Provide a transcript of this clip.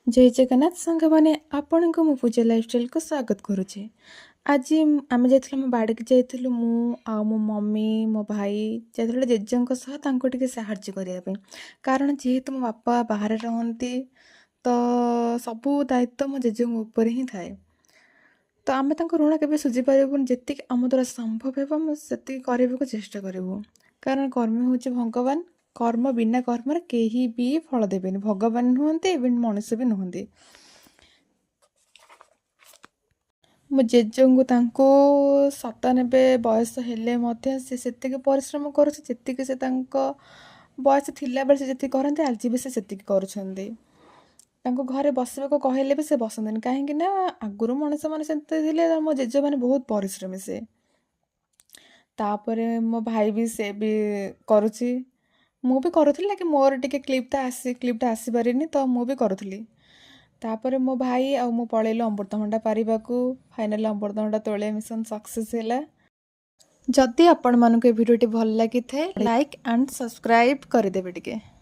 ଜୟ ଜଗନ୍ନାଥ ସାଙ୍ଗମାନେ, ଆପଣଙ୍କୁ ମୁଁ ପୂଜା ଲାଇଫଷ୍ଟାଇଲକୁ ସ୍ୱାଗତ କରୁଛି। ଆଜି ଆମେ ଯାଇଥିଲୁ, ଆମ ବାଡ଼ିକି ଯାଇଥିଲୁ। ମୁଁ ଆଉ ମୋ ମମି, ମୋ ଭାଇ ଯାଇଥିଲୁ ଜେଜେଙ୍କ ସହ ତାଙ୍କୁ ଟିକେ ସାହାଯ୍ୟ କରିବା ପାଇଁ। କାରଣ ଯେହେତୁ ମୋ ବାପା ବାହାରେ ରହନ୍ତି, ତ ସବୁ ଦାୟିତ୍ୱ ମୋ ଜେଜେଙ୍କ ଉପରେ ହିଁ ଥାଏ। ତ ଆମେ ତାଙ୍କ ଋଣ କେବେ ଶୁଝିପାରିବୁନି। ଯେତିକି ଆମ ଦ୍ୱାରା ସମ୍ଭବ ହେବ, ଆମେ ସେତିକି କରିବାକୁ ଚେଷ୍ଟା କରିବୁ। କାରଣ କର୍ମ ହେଉଛି ଭଗବାନ। କର୍ମ ବିନା କର୍ମରେ କେହି ବି ଫଳ ଦେବେନି, ଭଗବାନ ନୁହନ୍ତି, ଇଭେନ୍ ମଣିଷ ବି ନୁହନ୍ତି। ମୋ ଜେଜେଙ୍କୁ, ତାଙ୍କୁ 97 ବୟସ ହେଲେ ମଧ୍ୟ ସେ ସେତିକି ପରିଶ୍ରମ କରୁଛି, ଯେତିକି ସେ ତାଙ୍କ ବୟସ ଥିଲାବେଳେ ସେ ଯେତିକି କରନ୍ତି, ଆଜି ବି ସେ ସେତିକି କରୁଛନ୍ତି। ତାଙ୍କୁ ଘରେ ବସିବାକୁ କହିଲେ ବି ସେ ବସନ୍ତିନି, କାହିଁକି ନା ଆଗରୁ ମଣିଷମାନେ ସେମିତି ଥିଲେ। ମୋ ଜେଜେମାନେ ବହୁତ ପରିଶ୍ରମୀ ସେ। ତାପରେ ମୋ ଭାଇ ବି, ସେ ବି କରୁଛି। ମୁଁ ବି କରୁଥିଲି କି ମୋର ଟିକେ କ୍ଲିପ୍ଟା ଆସିପାରିନି, ତ ମୁଁ ବି କରୁଥିଲି। ତାପରେ ମୋ ଭାଇ ଆଉ ମୁଁ ପଳେଇଲୁ ଅମୃତଭଣ୍ଡା ପାରିବାକୁ। ଫାଇନାଲି ଅମୃତଭଣ୍ଡା ତୋଳିବା ମିଶନ ସକ୍ସେସ୍ ହେଲା। ଯଦି ଆପଣମାନଙ୍କୁ ଏ ଭିଡ଼ିଓଟି ଭଲ ଲାଗିଥାଏ, ଲାଇକ୍ ଆଣ୍ଡ ସବସ୍କ୍ରାଇବ୍ କରିଦେବେ ଟିକେ।